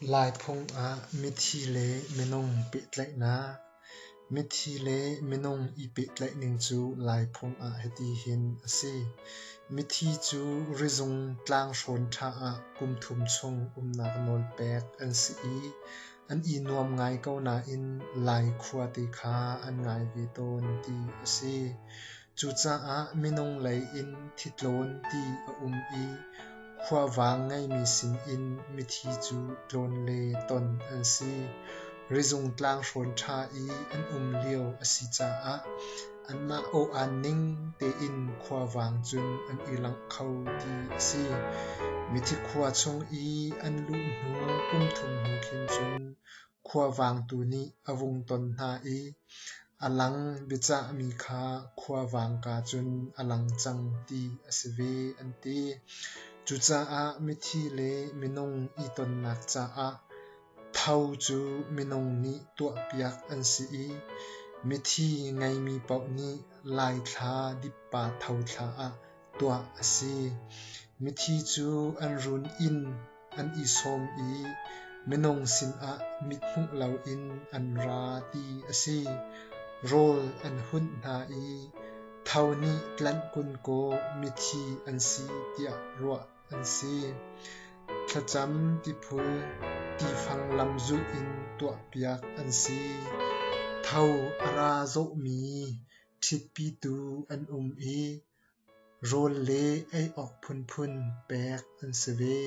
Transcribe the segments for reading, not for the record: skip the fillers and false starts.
Laiphung ah mithi le minung pehtlaihnak. Mithi le minung i pehtlaih ning cu Laiphung ah hiti hin a si. Mithi cu rizung tlanghrawn ṭha ah kum thum chung umnak nawl pek an si i an i nuam ngai ko nain Lai khuate kha an ngai ve tawn ti a si. Cucaah minung lei in thitlawn ti a um i khuavang ngeimi sinin mithi cu tlawn le ton an si. Rizung tlanghrawn ṭha i an um lio a si caah anmah aw-aan ning tein khuavang cun an i langh kho ti a si. Mithi khua chung i an luh hnu kum thum hnu khin cun khuavangtu nih a vung ton hna i a lang biacahmi kha khuavang ka cun a lang cang ti a si ve an ti. Cucaah mithi le minung i tonnak caah tho cu minung nih tuahpiak an si i mithi ngeimi paoh nih Laithla dippa tho thla ah tuah a si. Mithi cu an run inn an i sawm i minung sinah mithmuh loin an ra ti a si. Rawl an hunh hna i tho nih tlanh kun kaw mithi an si tiah ruah an si. Thlacam tiphul tifang lam zulh in tuahpiak an si. Tho a ra zawhmi ṭhitpitu an um i Rawl le ei awk phunphun pek an si ve.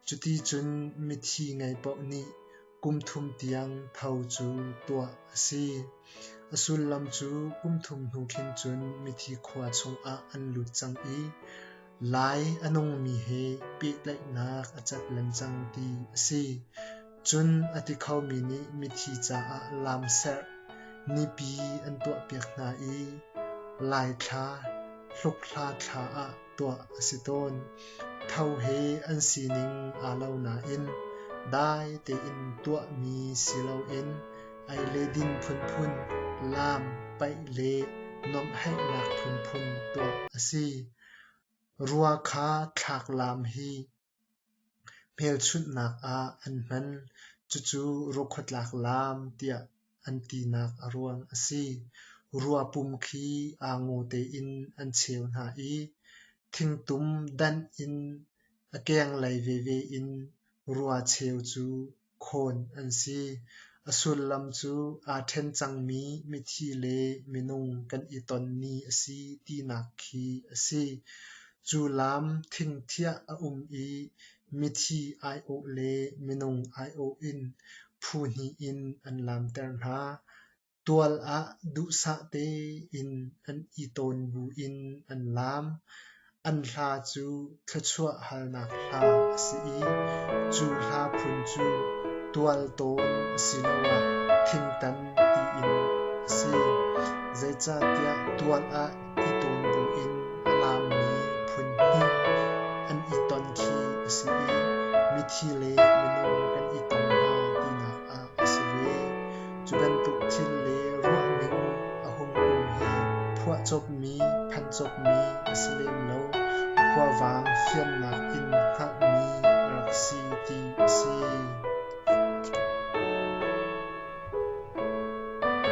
Cuticun mithi ngei paoh nih kum thum tiang tho cu tuah a si. A sullam cu kum thum hnu khin cun mithi khua chungah an lut cang i Lai a nungmi he pehtlaihnak a cat len cang ti a si. Cun a ti khomi nih mithi caah laamserh nipi an tuahpiak hna i Laithla, Hlukhla thla ah tuah a si tawn. Tho he an sining aa lo nain dai tein tuahmi si loin ei le din phunphun, laam, paih le nuamhheihnak phunphun tuah a si. Rua kha thlak laam hi Hmelchunhnak ah an hman, cucu ruakhuatlak laam tiah an tinak a ruang a si. Rua pum khi aa ngaw tein an cheu hna i thingtum danh in a kenglei veve in rua cheu cu khawn an si. A sullam cu aa ṭhen cangmi mithi le minung kan i ton ni a si tinak khi a si. Cu lam thingthiah a um i mithi aiawh le minung aiawh in phu hnih in an laamter hna. Tual ah duhsah tein an i tawn buin an laam. An hla cu thluachuah halnak hla a si i cu hla phun cu tualtawn asiloah thingtan tiin a si. Zeicahtiah tual ah i tawn buin a laammi phun hnih an i ton khi a si i mithi le minung kan i tong hna tinak ah a si ve. Cu bantuk thil le ruahning a hung um hi phuahcopmi, phancopmi a si lem lo. Khuavang fiannak in hngalhmi a rak si ti a si.